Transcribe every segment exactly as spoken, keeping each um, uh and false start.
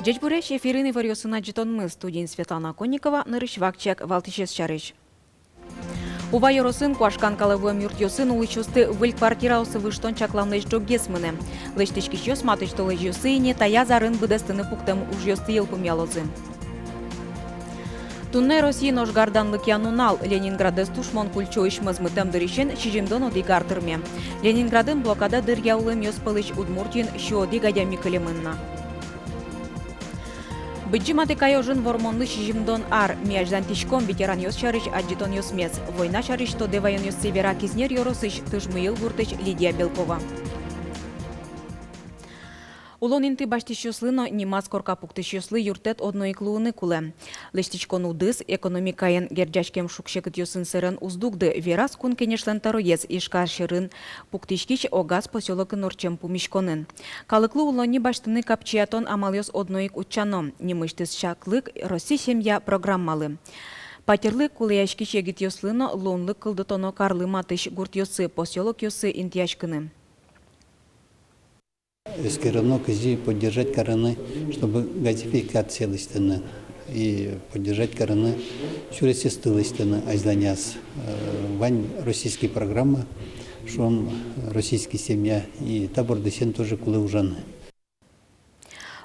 Ӟечбуресь! Эфирын иворъёсын адӟытонмы, студиын Светлана Конникова. Нырысь вакчияк валтӥсез сярысь. Ува ёросын Куашкан калэ вуэм юртъёсын улӥсьёсты выль квартираосы выжтон чакламлэсь ӝоггес мынэ. Лэсьтӥськисьёс матысь толэзьёсы ини таяз арын быдэстыны пуктэм ужъёсты йылпумъялозы. Туннэ Россиын ожгар данлыкъя нунал. Ленинградэз тушмон кульчоысь мозмытэм дырысен сизьымдон одӥг ар тырме. Ленинградын блокада дыръя улэмъёс пӧлысь Удмуртиын сю одӥг адями кылемын на. Быдӟым Атыкай ожын Вормонлы сизьымдон ар. Ми азьланьтӥськом ветеранъёс сярысь адӟытонъёсмес. Война сярысь тодэ ваёнъёссэ вера Кизнер ёросысь Тыжмыйыл гуртысь Лидия Белкова. Улон инты басьтӥсьёслы но нимаз корка пуктӥсьёслы юрттэт одно ик луыны кулэ. Лэсьтӥськон удыс, экономикаен герӟаськем шуг-секытъёсын сэрен уз дугды, вераз Кун Кенешлэн тӧроез Ижкар сьӧрын пуктӥськись Огаз посёлокын ортчем пумиськонын. Калыклы улонни басьтыны капчиятон амалъёс одно ик утчано. Нимысьтыз чаклык «Росси-семья» программалы. Патерлы кулэяськись егитъёслы но луонлык кылдытоно карлы матысь гуртъёсы, посёлокъёсы интыяськыны. Эскероно, кызьы поддержать карыны, чтобы газификация лэсьтыны, и поддержать карыны сюресэсты лэсьтыны азьланяз. Э, вань российский программа, шуом, «Российский семья», и та бордысен тоже кулэ ужаны.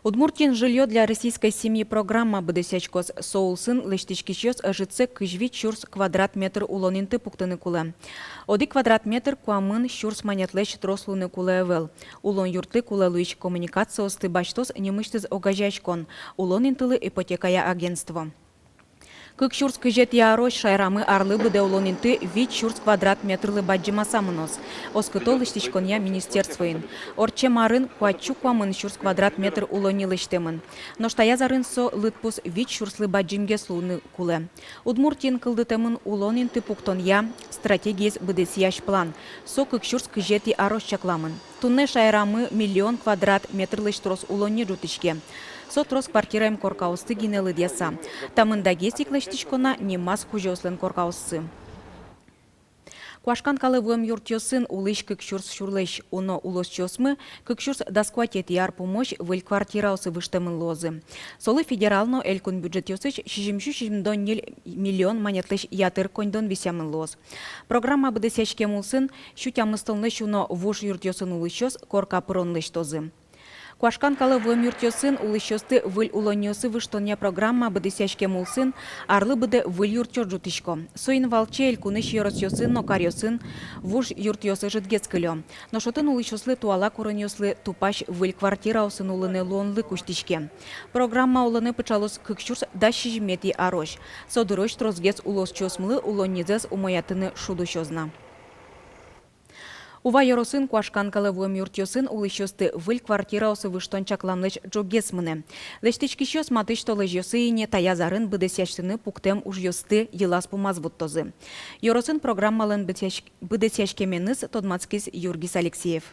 Удмуртиын «Жильё для российской семьи» программа быдэсъяськоз. Со улсын лэсьтӥськисьёс ӧжытсэ кызь вить сюрс квадрат метр улон инты пуктыны кулэ. Одӥг квадрат метр куамын сюрс манетлэсь трос луыны кулэ ӧвӧл. Улон юртлы кулэ луись коммуникациосты басьтоз нимысьтыз огазеяськон, улон интылы ипотекая агентство. Кык сюрс кызетӥ арозь шаерамы арлы быдэ улон инты вить сюрс квадрат метрлы бадӟымаса мыноз, оскыто лэсьтӥськонъя министерствоын. Ортчем арын куать сю куамын сюрс квадрат метр улонни лэсьтэмын. Нош таяз арын со лыдпус вить сюрслы бадӟымгес луыны кулэ. Удмуртиын кылдытэмын улон инты пуктонъя стратегиез быдэсъясь план. Со кык сюрс кызетӥ арозь чакламын. Туннэ шаерамы миллион квадрат метрлэсь трос улонни ӝутӥське. Со трос квартираем коркаосты гинэ лыдъяса. Та мындагес ик лэсьтӥсько на нимаз кузёослэн коркаоссы. Куашкан калэ вуэм юртъёсын улӥсь кык сюрс сюрлэсь уно улосчиосмы кык сюрс дас куатетӥ ар пумозь выль квартираосы выжтэмын луозы. Солы федерал но элькун бюджетъёсысь сизьым сю сизьымдон ньыль миллион манетлэсь ятыр коньдон висъямын луоз. Программа быдэсъяськем улсын сю тямыстонлэсь уно вуж юртъёсын улӥсьёс корка пырон лэсьтозы. Куашкан калэ вуэм юртъёсын улӥсьёсты выль улонниосы выжтонъя программа быдэсъяськем улсын арлы быдэ выль юртъёс ӝутӥсько. Соин валче элькунысь ёросъёсын но каръёсын вуж юртъёс ӧжытгес кылё. Нош отын улӥсьёслы туала куронъёслы тупась выль квартираосын улыны луонлык усьтӥське. Программа улонэ пыӵалоз кык сюрс дас сизьыметӥ арозь. Со дырозь тросгес улосчиосмылы улоннизэс умоятыны шуд усёз на. Ува ёросын Куашкан калэ вуэм юртъёсын улӥсьёсты выль квартираосы выжтон чакламлэсь ӝоггес мынэ. Лэсьтӥськисьёс матысь толэзьёсы ини таяз арын быдэсъяськыны пуктэм ужъёсты йылаз-пумаз вуттозы. Ёросын программалэн быдэсъясь-, быдэсъяськеменыз тодматскиз Юргис Алексеев.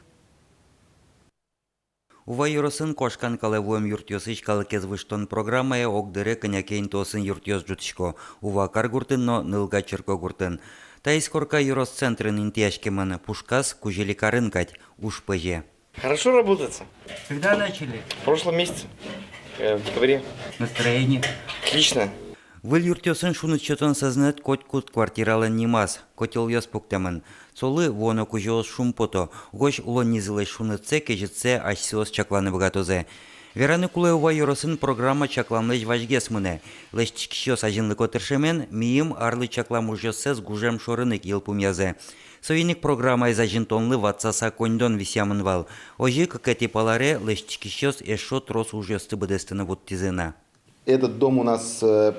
Ува ёросын Куашкан калэ вуэм юртъёсысь калыкез выжтон программае огдыре кӧня ке интыосын юртъёс ӝутӥсько: Ува каргуртын но Нылга черкогуртын. Таиз корка ёрос центрын интыяськемын, пушказ Кузьыли карын кадь, уж пӧзе. Хорошо работается. Когда начали? В прошлом месяце, э, в декабре. Настроение? Отлично. Выль юртъёсын шуныт сётон сӧзнэт котькуд квартиралэн нимаз, котёлъёс пуктэмын. Солы вуоно кузёос шумпото, угось улоннизылэсь шунытсэ, кезьытсэ асьсэос чакланы быгатозы. Вераны кулэ, Ува ёросын программа чакламлэсь вазьгес мынэ. Лэсьтӥськисьёс азинлыко тыршемен, мийым арлы чаклам ужъёссэс гужем шорын ик йылпумъязы. Соин ик программаез азинтонлы ватсаса коньдон висъямын вал. Озьы кыкетӥ паларе лэсьтӥськисьёс эшшо трос ужъёсты быдэстыны вуттӥзы на. Этот дом у нас, э,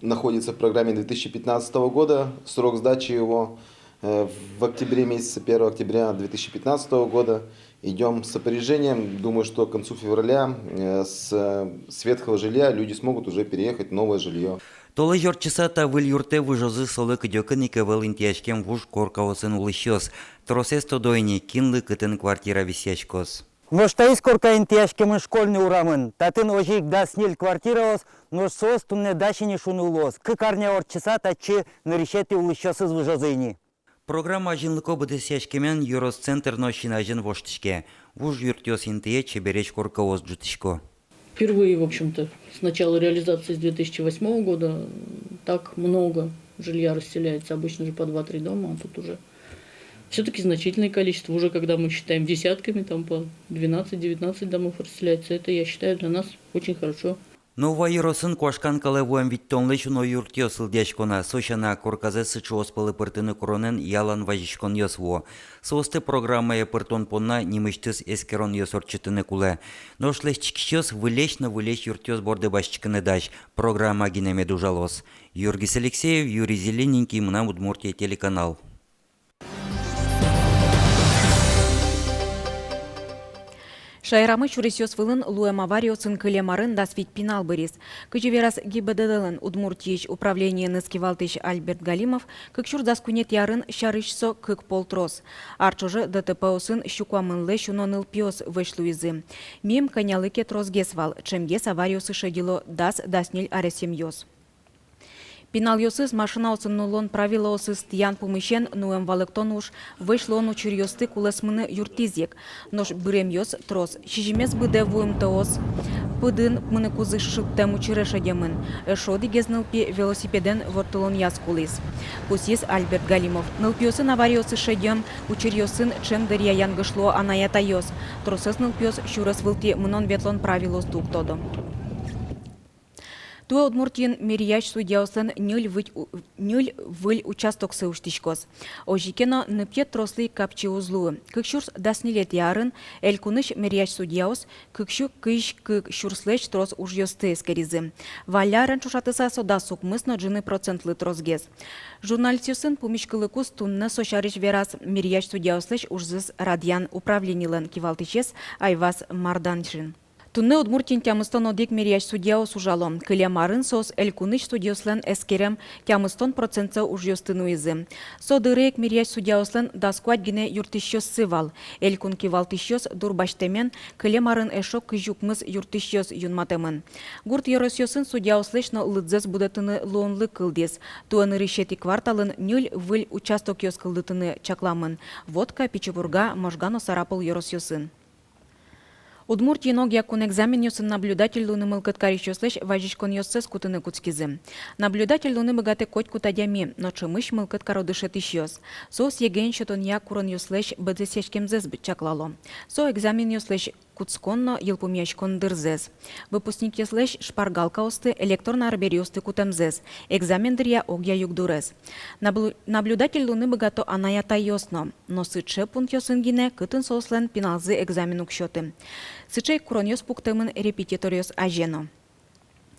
находится в программе две тысячи пятнадцатого года. Срок сдачи его, э, в октябре месяце, первого октября две тысячи пятнадцатого года. Идём с опережением. Думаю, что к концу февраля, э, с, э, с ветхого жилья люди смогут уже переехать в новое жильё. Толэзь ортчыса та выль юртэ выжозы солы кыдёкын ик ӧвӧл интыяськем вуж коркаосын улӥсьёс. Тросэз тодо ини, кинлы кытын квартира висъяськоз. Нош таиз корка интыяськемын Школьный урамын. Татын озьы ик дас ньыль квартираос, нош соос туннэ дась ини, шуны луоз. Кык арня ортчыса татчы нырысетӥ улӥсьёсыз выжозы ини. Программа азинлыко быдэсъяськемен ёрос центр но син азьын воштӥське. Вуж юртъёс интые чебересь коркаос ӝутӥсько. Впервые, в общем-то, с начала реализации с две тысячи восьмого года так много жилья расселяется. Обычно же по два-три дома, а тут уже все-таки значительное количество. Уже когда мы считаем десятками, там по двенадцать-девятнадцать домов расселяется, это, я считаю, для нас очень хорошо. Новая ёросын куашкан калэ вуэм витьтонлэсь уно юртъёс лыдъясько на. Со сяна, корказэ сыӵеос пӧлы пыртыны куронэн ялан вазиськонъёс вуо. Соосты программае пыртон понна нимысьтыз эскеронъёс ортчытыны кулэ. Нош лэсьтӥськисьёс вылесь но вылесь юртъёс борды басьтӥськыны дась. Программа гинэ мед ужалоз. Юргис Алексеев, Юрий Зелененький, «Мынам Удмуртие» телеканал. Шаерамы сюресъёс вылын луэм авариосын кылем арын дас вить пинал быриз. Кызьы вераз ГИБДД-лэн Удмуртиысь управлениеныз кивалтӥсь Альберт Галимов, кык сюрс дас куинетӥ арын сярысь со кык пол трос. Ар ӵоже ДТП-осын сю куамынлэсь уно нылпиос вӧсь луизы. Миым кӧнялы ке тросгес вал, ӵемгес авариосы шедьыло дас-дас ньыль аресъемъёс. Пиналъёсыз машинаосын нуллон правилоосыз тӥян пумысен нуэм валэктон уж вӧсь луон учыръёсты кулэсмыны юрттӥз ик. Нош быремъёс трос. Сизьымез быдэ вуымтэос пыдын мыныкузы шыттэм учыре шедемын. Эшшо одӥгез нылпи велосипедэн ворттылонъяз кулӥз. Пусйиз Альберт Галимов. Нылпиосын авариосы шедем учыръёсын ӵем дыръя янгыш луо анай-атайёс. Тросэз нылпиос сюрес вылтӥ мынон-ветлон правилоосты уг тодо. Туэ Удмуртиын мериясь судьяослэн ньыль выль у-, ньыль выль участоксы усьтӥськоз. Озьы ке но, ныпъет трослы ик капчи уз луы. Кык сюрс дас ньылетӥ арын элькунысь мериясь судьяос кык сю кызь кык сюрслэсь трос ужъёсты эскеризы. Валлярен ӵошатыса, со дас укмыс но ӝыны процентлы тросгес. Журналистъёсын пумиськылыкуз туннэ со сярысь вераз мериясь судьяослэсь ужзэс радъян управленилэн кивалтӥсез Айваз Марданшин. Туннэ Удмуртиын тямыстон одӥг мериясь судьяос ужало. Кылем арын соос элькунысь судьяослэн эскерем тямыстон процентсэ ужъёсты нуизы. Со дыре ик мериясь судьяослэн дас куать гинэ юрттӥсьёссы вал. Элькун кивалтӥсьёс дурбасьтэмен, кылем арын эшшо кызь укмыс юрттӥсьёс юнматэмын. Гурт ёросъёсын судьяослэсь но лыдзэс будэтыны луонлык кылдӥз. Туэ нырысетӥ кварталын ньыль выль участокъёс кылдытыны чакламын: Вотка, Пичи Пурга, Можга но Сарапул ёросъёсын. Удмуртиын огъя кун экзаменъёсын наблюдатель луыны мылкыд карисьёслэсь вазиськонъёссэс кутыны кутскизы. Наблюдатель луыны быгатэ котькуд адями, но ӵемысь мылкыд каро дышетӥсьёс. Соос ЕГЭ-ен сётонъя куронъёслэсь быдэсъяськемзэс бы-, чаклало. Со экзаменъёслэсь кутскон но йылпумъяськон дырзэс, выпускникъёслэсь шпаргалкаосты, электронной арбериосты кутэмзэс, экзамен дыръя огъя югдурез. Наблю-, наблюдатель луыны быгато анай-атайёс но, но сыӵе пунктъёсын гинэ, кытын соослэн пиналзы экзамен уг сёты. Сыӵе ик куронъёс пуктэмын репетиторъёс азе но.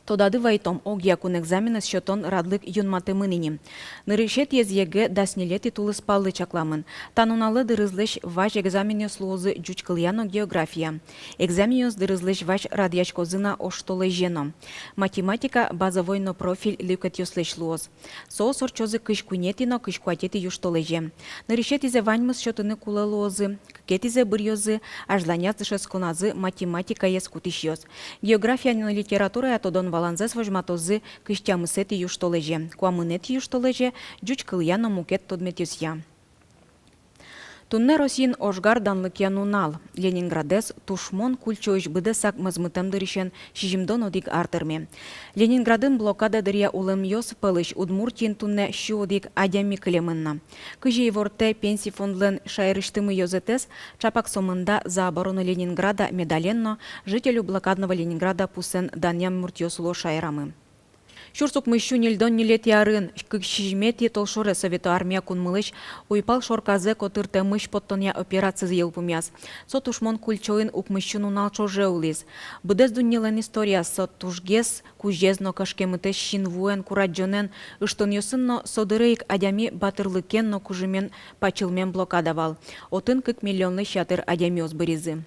Тодады вайтом, огъя кун экзаменэз сётон радлык юнматэмын ини. Нырысетӥез ЕГЭ дас ньылетӥ тулыспаллы чакламын. Та нуналлы дырызлэсь вазь экзаменъёс луозы ӟуч кылъя но география. Экзаменъёс дырызлэсь вазь радъяськозы на оштолэзе но. Математика базовой но профиль люкетъёслэсь луоз. Соос ортчозы кызь куинетӥ но кызь куатетӥ южтолэзе. Нырысетӥзэ ваньмыз сётыны кулэ луозы, кыкетӥзэ быръёзы азьланяз дышетсконазы математикаез кутӥсьёс. География но литературая тодон-валанзэс возьматозы кызь тямысэтӥ южтолэзе, куамынэтӥ южтолэзе ӟуч кылъя но мукет тодметъёсъя. Туннэ Россиын ожгар данлыкъя нунал. Ленинградэз тушмон кульчоысь быдэсак мозмытэм дырысен сизьымдон одӥг ар тырме. Ленинградын блокада дыръя улэмъёс пӧлысь Удмуртиын туннэ сю одӥг адями кылемын на. Кызьы ивортэ Пенси фондлэн шаерысьтымы ёзэтэз, чапак сомында «За оборону Ленинграда» медален но «Жителю блокадного Ленинграда» пусэн данъям муртъёс луо шаерамы. Сюрс укмыссю ньыльдон ньылетӥ арын кык сизьыметӥ толшоре Совето Армия кунмылэсь уйпал шорказэ котыртэмысь поттонъя операцизы йылпумъяз. Со тушмон кульчоын укмыссю нунал ӵоже улӥз. Быдэс дуннелэн историяз со тужгес кузез но кышкемытэз синвуэн, курадӟонэн, ыштонъёсын но со дыре ик адями батырлыкен но кужымен пачылмем блокада вал. Отын кык миллионлэсь ятыр адямиос быризы.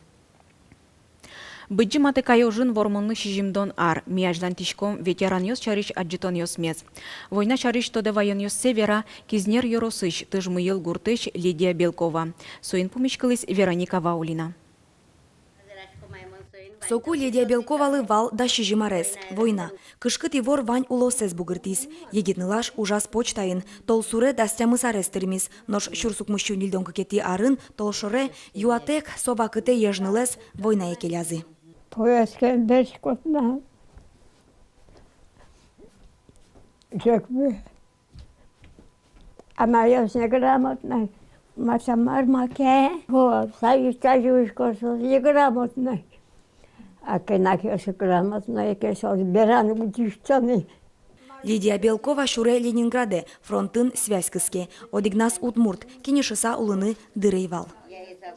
Быдӟым Атыкай ожын Вормонлы сизьымдон ар. Ми азьлантӥськом ветеранъёс сярысь адӟытонъёсмес. Война сярысь тодэ ваёнъёссэ вера Кизнер ёросысь Тыжмыйыл гуртысь Лидия Белкова. Соин пумиськылӥз Вероника Ваулина. Соку Лидия Белковалы вал дас сизьым арес. Война. Кышкыт ивор вань улосэз бугыртӥз. Егит нылаш ужаз почтаын. Толсуре дас тямыс арес тырмиз. Нош сюрс укмыссю ньыльдон кыкетӥ арын толшоре юатэк со вакытэ ежнылэз войнае келязы. Пояскем берсь кутна. Ӝӧк ве. Анайёс неграмотной. Мар-мар маке. О, саиз тазьы усько, соос неграмотной. А кенакъёс грамотной ке, соос бераны утисько ни. Лидия Белкова сюре Ленинградэ, фронтын связь кыске. Одӥгназ удмурт, кинэ шуыса улыны дыр ӧй вал.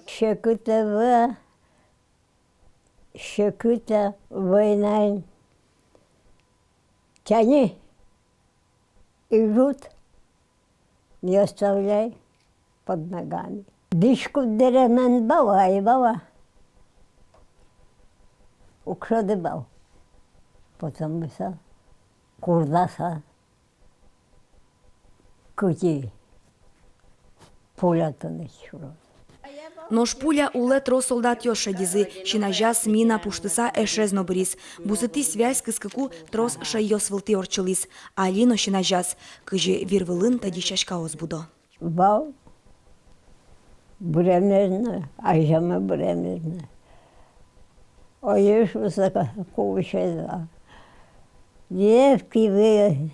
Секытэ вӧ, секытэ войнаын. Тяни и жут, не оставляй под ногами. Дӥськут дэремен бала и бала. Укшоды бал. Потом быса, курдаса. Кытӥ пуля тыныд сюроз. Нош пуля улэ трос солдатъёс шедизы, син азяз мина пуштыса эшез но быриз. Бусыетӥ связь кыскыку трос шӧйёс вылтӥ ортчылӥз. Али но син азяз, кызьы вир вылын тӧдьы сяськаос будо. Вал быремез но, азямы быремез но. Ой, Иисуса ка-, кулӥсез вал. Девки, вы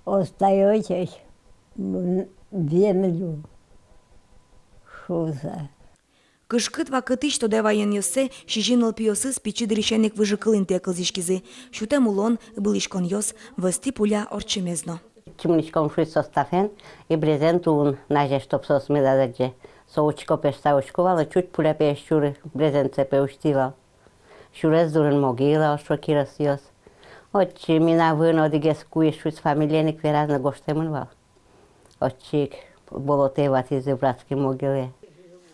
остаётесь в землю, шуыса. Кышкыт вакытысь тодэ ваёнъёссэ сизьым нылпиосыз пичи дырысен ик выжыкыл интые кылзӥськизы. Сютэм улон, ыбылӥськонъёс, вӧзтӥ пуля ортчемез но. Чимынӥськом шуиз составен, и брезент улын на ӟеч топсос медаз адӟе. Со учко, пе, шуса учко вал, чуть пуля, пе, ӧз сюры, брезентсэ, пе, усьтӥ вал. Сюрес дурын могила, ошо киросъёс. Отчы мина вын одӥгез куиз шуиз, фамилиен ик вераз но, гожтэмын вал. Отчы ик болотэ ватӥзы, братский могилае.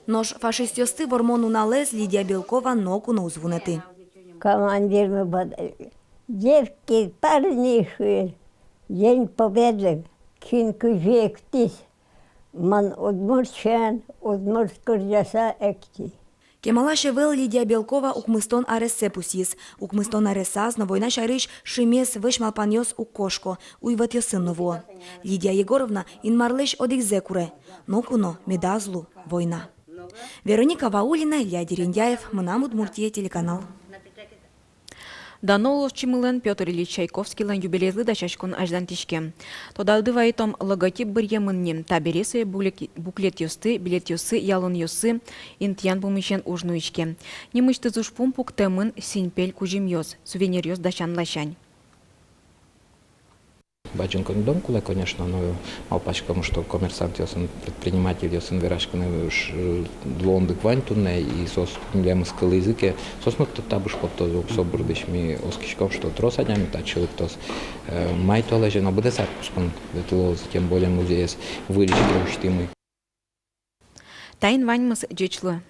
Нош фашистъёсты вормон нуналэз Лидия Белкова ноку но уз вунэтӥ. Командирмы бад-, девки, парни, шуэ, День Победы кин кызьы эктӥз, мон удмурт сямен, удмурт кырӟаса эктӥ. Кемалась ӧвӧл Лидия Белкова укмыстон арессэ пусйиз. Укмыстон аресаз но война сярысь шимес вӧсь малпанъёс уг кошко, уйвӧтъёсын но вуо. Лидия Егоровна Инмарлэсь одӥгзэ куре: ноку но медаз лу война. Вероника Ваулина, Илья Дерендяев, «Мынам Удмуртие» телеканал. Дано улосчимылэн Пётр Ильич Чайковскийлэн юбилеезлы дасяськон азьланьтӥське. Тодады вайытом, логотип быръемын ни, табере сое буклет-, буклетъёсты, билетъёсы, ялонъёсы интыян пумысен уж нуиське. Нимысьтыз ужпум пуктэмын синпель кузьымъёс, сувениръёс дасян ласянь. Бадӟым коньдон кулэ, конечно, но малпаськом, что коммерсантъёсын, предпринимательёсын вераськыны уж, э, луонлык вань туннэ, и соос милемыз кылӥзы ке, соос но та-, табыш поттозы ук со бордысь. Ми оскиськом, что трос адями татчы лыктоз, э, май толэзе но быдэс ар куспын ветлозы, тем более музейез выльысь ке усьтӥмы. Таин ваньмыз, ӟеч луэ.